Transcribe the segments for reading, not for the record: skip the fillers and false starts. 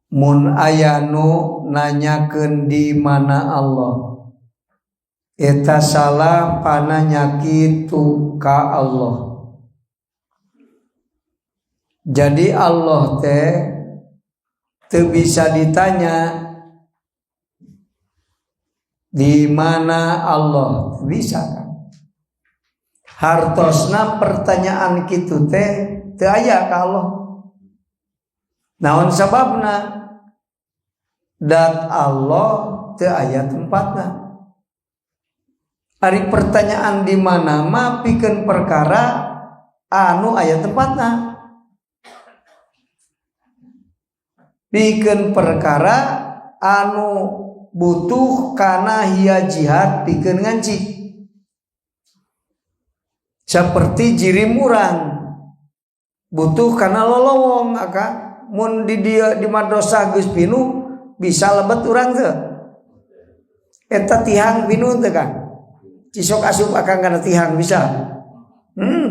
Mun aya nu nanyakeun di mana Allah, eta salah pananya kitu ka Allah. Jadi Allah teh teu bisa ditanya di mana Allah, bisa kan? Hartosna pertanyaan kitu teh teu aya ka Allah. Naon sababna? Dat Allah teu aya tempatna. Ari pertanyaan di mana mah pikeun perkara anu aya tempatna. Pikeun perkara anu butuh kana hia jihad pikeun ngancik. Seperti jirim urang butuh kana lolowong aka mun di dia di madrasah geus pinuh bisa lebet urang teu. Eta tihang pinuh teu kan? Cisok asup akang kana tihang bisa.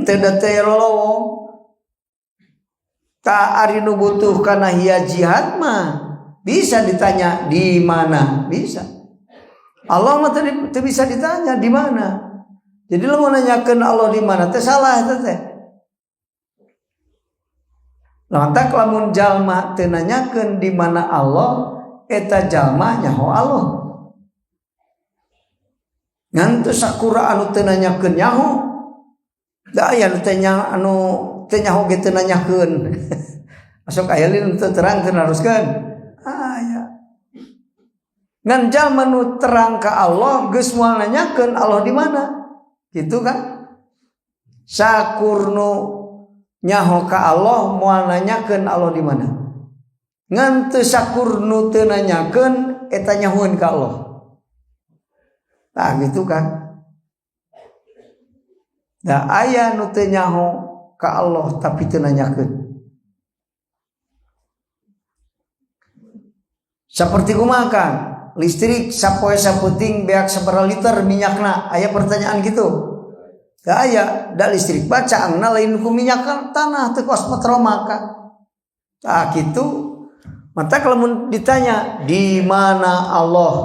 Teu da teu lolowong. Ta ari nu butuh kana hia jihad mah bisa ditanya di mana, bisa. Allah mah teu bisa ditanya di mana. Jadi lu mau nanyakeun Allah di mana teh salah eta teh. Lantak lamun jalma teu nanyakeun di mana Allah, eta jalma nyaho Allah. Ngan teu sakura anu teu nanyakeun nyaho. Da aya nu teh anu teu nyaho ge teu nanyakeun. Masuk aya lin teu terang teu naruskeun. Aya. Ngan jalma nu terang ka Allah geus moal nanyakeun Allah di mana. Gitu kan? Sakur nu nyaho ka Allah moal nanyakeun Allah di mana. Ngan teu sakur nu teu nanyakeun eta nyahoeun ka Allah. Nah gitu kan. Da aya nu teu nyaho ka Allah tapi teu nanyakeun. Seperti kumaha kan? Listrik sapoe saputing beak sabaraha liter minyakna, aya pertanyaan gitu. Da aya, da listrik bacaangna lain ku minyak tanah teu kos petromaka. Tah kitu. Mata kalau ditanya di mana Allah,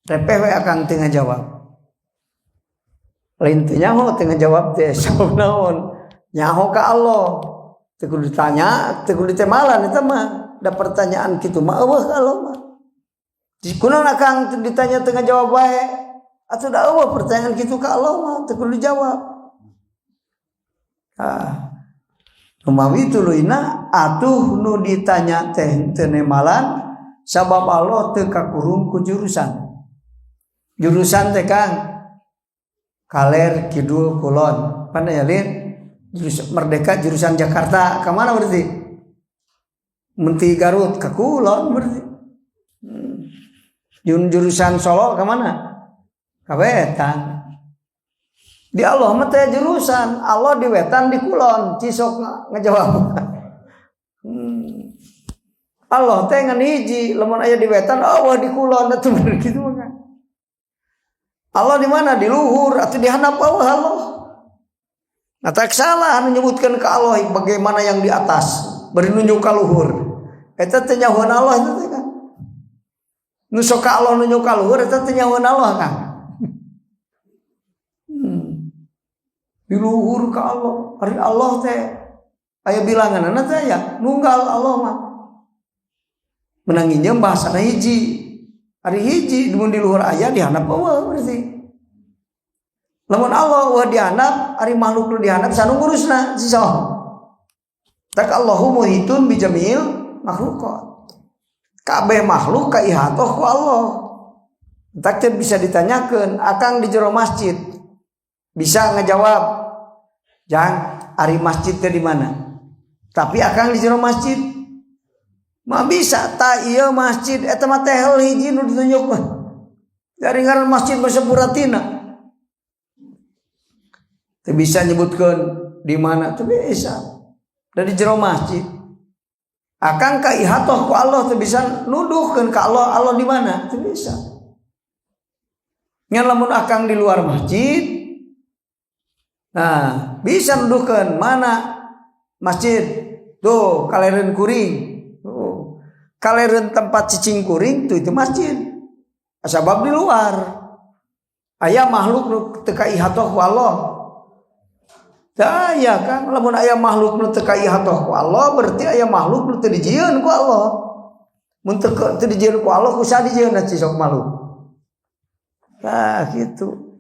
repeh we akang teu ngajawab. Lain teu nyaho teu ngajawab teh sabab naon? Nyaho ka Allah. Teu kudu ditanya, teu kudu ditemalan eta mah. Da pertanyaan kitu mah eueuh ka Allah mah. Kunaon akang ditanya teu ngajawab wae? Atuh da eueuh pertanyaan kitu ka Allah mah teu kudu dijawab. Ah. Numawi tuluyna atuh nu ditanya teh teu nemalan sabab Allah teu kakurung ku jurusan. Jurusan teh Kang kaler kidul kulon. Pana ya lin? Jurusan Merdeka jurusan Jakarta ka mana berarti? Menti Garut ka kulon berarti. Jurusan Solo ka mana? Ka wetan. Di Allah mah teh jurusan, Allah di wetan di kulon, cisok ngejawab. Allah teh ngan hiji, lamun aya di wetan, Allah di kulon atuh bener kitu mah. Allah di mana? Di luhur atau di handap Allah Allah. Nah, tak salah menyebutkan ke Allah bagaimana yang di atas, bari nunjuk ka luhur. Eta teh nyahoan Allah eta teh kan. Nu sok ka Allah nunjuk ka luhur eta teh nyahoan Allah kan. Di luhur ka Allah, ari Allah teh aya bilanganna teh aya nunggal Allah mah. Menang nginjem bahasana hiji. Ari hiji mun di luhur aya di handap eueuh berarti. Lamun Allah eueuh di handap, ari makhluk nu di handap sanu ngurusna si soh. Tak Allahu muhitun bi jamil makhluqat. Kabeh makhluk kaihatoh ku Allah. Tak teu bisa ditanyakeun, akang di jero masjid bisa ngejawab, "Jang, ari masjid teh di mana?" Tapi akang di jero masjid mah bisa ta ieu masjid eta mah tehel hiji nu ditunjuk mah. Dari ngaran masjid mah sepuratina. Teu bisa nyebutkeun di mana, teu bisa. Dari jero masjid. Akang ka ihatoh ku Allah teu bisa nuduhkeun ka Allah, Allah di mana? Teu bisa. Ngan lamun akang di luar masjid, nah bisa nuduhkeun mana masjid. Tuh kalereun kuring. Tuh. Kalereun tempat cicing kuring tuh itu masjid. Sabab di luar. Aya makhluk nu teu kaihatoh ku Allah. Teu aya kan, lamun aya makhluk nu teu kaihatoh ku Allah, berarti aya makhluk nu teu dijieun ku Allah. Mun teu dijieun ku Allah, ku saha dijieun sok makhluk? Nah, gitu.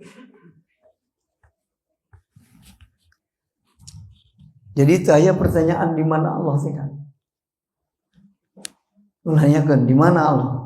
Jadi itu aya pertanyaan di mana Allah sih kan? Nanyakan di mana Allah?